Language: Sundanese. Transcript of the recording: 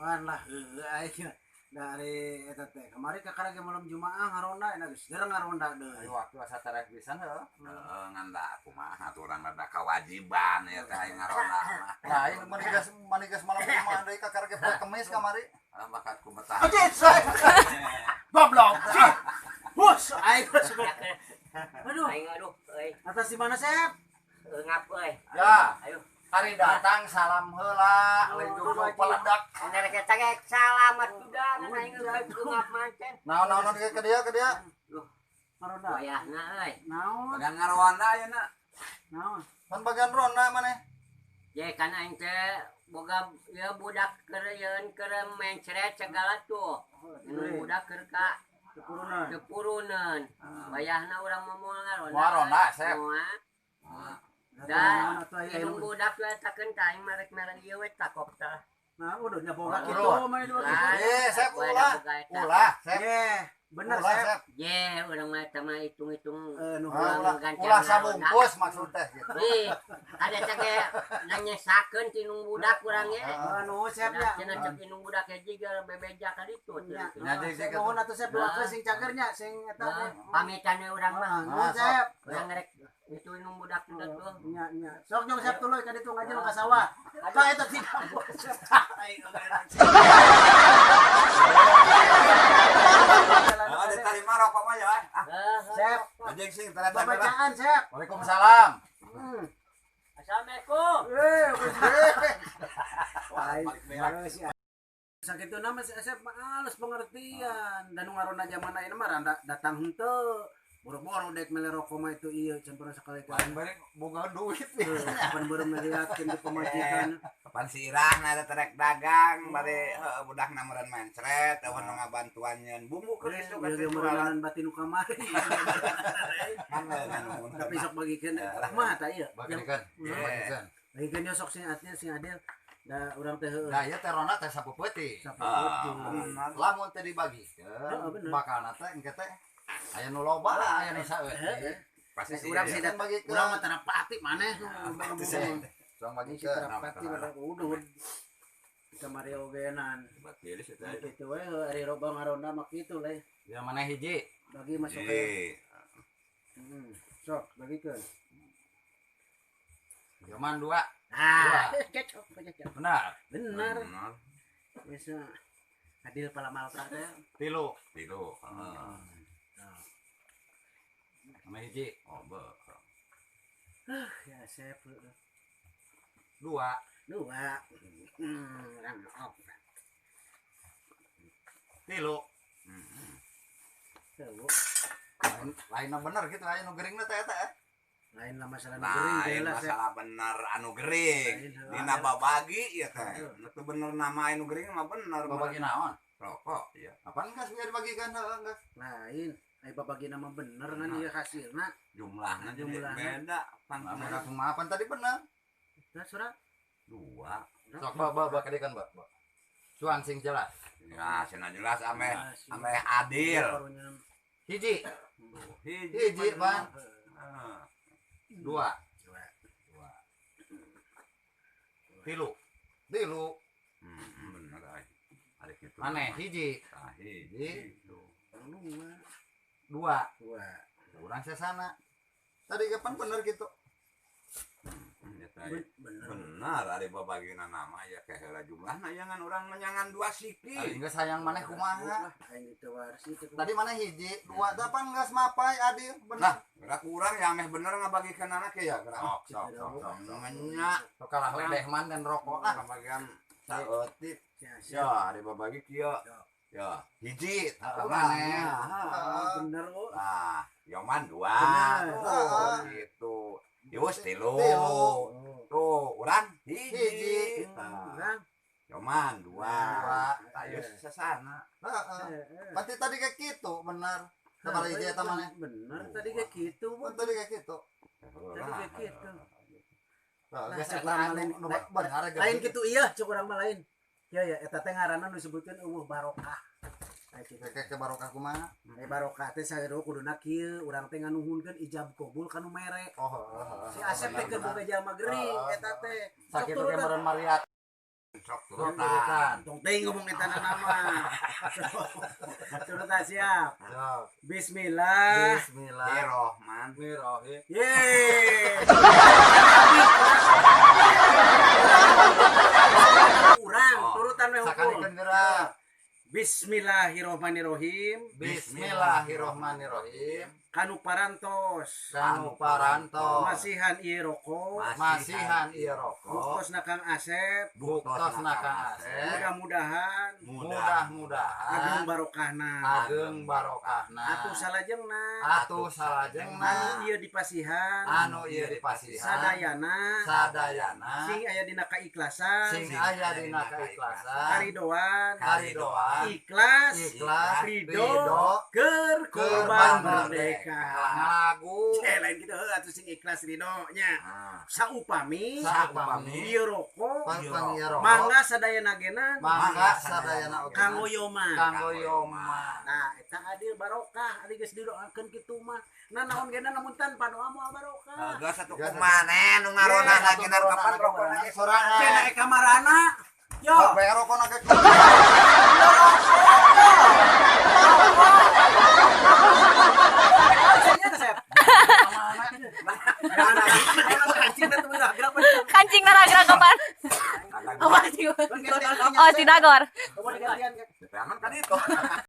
Man lah heueuh aing dari eta teh. Kamari kakara ge malam Jumaah ngaronda, enak geus geura ngaronda deui. Ayo waktu asa terek pisan heuh. Heeh, ngan da kumaha atuh urang rada kewajiban ya teh aing ngaronda mah. Nah, aing manigas malam Jumaah deui kakara ge poe Kemis kamari. Ah, bakat ku betah. Oke, goblok. Bos, aing suka. Aduh, Aing aduh euy. Atas di mana, Sep? Ngap euy. Ya. Ayo. Hari datang salam heula, lain jojo peledak. Rek eta ge salamat udah aing euy ngap mancen. Naon naon ke dia ke dia. Ngaronda. Wayahna euy. Naon? Bagian ngaronda ayeuna. Naon? Pan bagian ronda maneh. Je kan aing teh boga ieu budak keur yeun keur mencret segala tuh. Nu budak keur ka Kepurunan. Kepurunan. Wayahna urang mah moal ngaronda. Moal ronda, Sep. Moal. Naon Da, atuh aya indung budak we takeun ka aing mah rek mere ieu we takop tah. Nah, udah nya boga Urut. kitu mah dua kitu. Eh, Sep, ulah. Ulah, Sep. Ye, bener Ulah, Sep. Sep. Je, urang mah eta mah hitung-hitung. Eh, nu Ah, ulah, Gantian ulah ngaronda. sabungkus maksud teh gitu. Ih, ada teh ge nanyesakeun ti indung budak urang ge. Ah, nu Sep nya. Cenah cek indung budak ge jiga bebeja ka ditu. Nya. Nya, jeung Sep, nuhun atuh Sep doakeun sing cager nya, sing eta teh. Pamitan we urang mah. Ah, nuhun Sep. Urang rek itu indung budak teh tuh. Nya nya. Sok jong Sep tuluy ka ditu ngajeng ka sawah. Ka eta tidak Sep. Aing Heeh, diterima rokok mah ya. Ah, Sep, anjing sing ternyata babacaan Sep. Waalaikumsalam. Assalamualaikum. Eh, Lain, sakitu nama si Asep mah alus pengertian dan nu ngaronda zaman ayeuna mah randa datang henteu boro-boro dek mele rokok mah itu ieu can pernah sekali kali. Lain bari boga duit. Kapan baru melihatkeun di pemajikan. Kapan si Irah na ada terek dagang bari heueuh budakna meureun mencret eueuh nu ngabantuan nyeun bumbu keur isuk Ieu ge meureunan batin nu kamari. Kan nuhun. Tapi sok bagikeun kumaha tah ieu? Bagikeun. Bagikeun. Bagikeun yo sok sing adil sing adil. Da urang teh heueuh. Nah, ieu teh ronda teh sapeupeutih. Sapeupeutih. Bener. Lamun teh dibagikeun, Heeh, bener. bakalna teh engke teh aya nu loba, aya nu saeutik. Pasti sih. Urang sih Kan bagikeun. Urang mah terapati maneh. Pasti sih. Urang Si bagikeun. terapati pada udud. Kamari ogenan. Batil sih teh. Gitu we ari roba ngaronda mah kitu le. Ya maneh hiji. Bagi masuk ke. Hiji. Sok bagikeun. Yoman dua. Ah, cocok cocok. Benar. Bener. Bener. Bisa adil pala malta teh. Tilu. Tilu. Heeh. Maneh hiji. Oh, be. Ya Sep. Dua. Dua. Urang off. Tilu. Tuh. Lain lainna bener gitu aya nu geuringna teh eta eh. Lain lah masalah nu gering Lain teh lah Sep. masalah bener anu gering. Lain, heuh. Dina babagi ya teh. Nu bener nama anu gering mah bener. Babagi naon? Rokok ya. Apaan geus geus dibagikan heueuh geus. Lain. Ai babagi nama bener kan ieu hasilna. Jumlahna jadi Jumlahna. beda. Pan Lamun aku mah apaan tadi bener. Nah, surat. dua. Sok ba ba ba kadikan ba. ba. Cuang sing jelas. Ya, cenah jelas ameh Ah, si- ameh adil. Karunya. Hiji, Hiji. hiji ban, Heeh. dua, Dua. dua. Tilu, tilu. Bener ai. Ada kitu. Maneh hiji, Tah, hiji. Hiji. Dua. dua. Dua. Urang sesana. Tadi kapan bener gitu? Ya, teh. Bener. Bener ari babagina nama ya ke heula jumlahna jangan urang menyangan dua siki. Ari geus hayang maneh kumaha? Lah, aing teu waris itu. Tadi maneh hiji, dua, delapan geus mapai adil, bener. Nah, gerak urang ya ameh bener ngabagikeun anak ya gerak. Sok sok sok sok. sok. Nya Sok kalah ledeh man dan rokok lah. kabagian saeutik. Ya, Ya, ari babagi kieu. Ya, hiji tah Heeh, maneh. Ah, bener kok. Nah, yoman dua. Bener. Tuh, gitu. Yus tilu. Tilu. Tuh, urang hiji. Hiji. Tah, Urang. yoman dua. Dua. Tah, yus sesana. Heeh. Eh, eh. Berarti tadi kayak gitu, bener. Sabaraha hiji eta maneh? Bener tadi kayak gitu, Bu. Kan tadi kayak gitu. Tadi kayak gitu. Nah, Nah, geus cek eta urang mah anu lain. nu bener geus. Lain gitu iya, cek urang mah lain. Ya ya eta teh ngaranna nu disebutkeun eueuh barokah. Kayak gitu. Kayak ke barokah kumaha? Ai barokah teh saeureun kuduna kieu, urang teh nganuhunkeun ijab kabul ka nu mere. Oh, heeh, heeh. Si Asep teh keur boga jalma gering Heeh. eta teh. Sok Sakitu turun ge meureun Maria. Sok Sok turutan. turutan. Tong teuing ngomong eta na nama. Turutan siap. Sok. Bismillah. Bismillahirrahmanirrahim. Bismillahirrahmanirrahim. Yeay. Urang turutan we hukum. Sakalikeun geura. Bismillahirrahmanirrahim. Bismillahirrahmanirrahim. Kanu parantos. Kanu parantos. Masihan ieu rokok. Masihan ieu rokok. Buktosna Kang Asep. Buktosna Kang Asep. Mudah-mudahan Mudah-mudahan agung barokahna. ageng barokahna. Atuh salajengna. Atuh salajengna. Anu ieu dipasihan. Anu ieu dipasihan. Sadayana. Sadayana. Sing aya dina kaikhlasan. Sing aya dina kaikhlasan. Karidoan. Karidoan. Ikhlas. Ikhlas. Ridho. Ridho. Keur Kurban kurban merdeka. merdeka. Lagu. Ceh, lain kitu heuh atuh sing ikhlas ridho nya. Ah. Saupami Saupami. ieu rokok Pangpang ieu rokok. mangga sadayana genan Mangga sadayana oge. kanggo yoma. Kanggo yoma. Nah, eta adil barokah, ari geus didoakeun kitu mah. Nah, naon geuna lamun tanpa doa moal barokah. Geus atuh kumaha nu ngaronana geuna kapan rokona ge Sorangan. Cenah e kamarana. Yo, Bayar rokona ge. kancingnya Sep. Kancing naragra kapan? Apa sih? Oh, si Dagor. Kamu digantian. Jangan kan itu.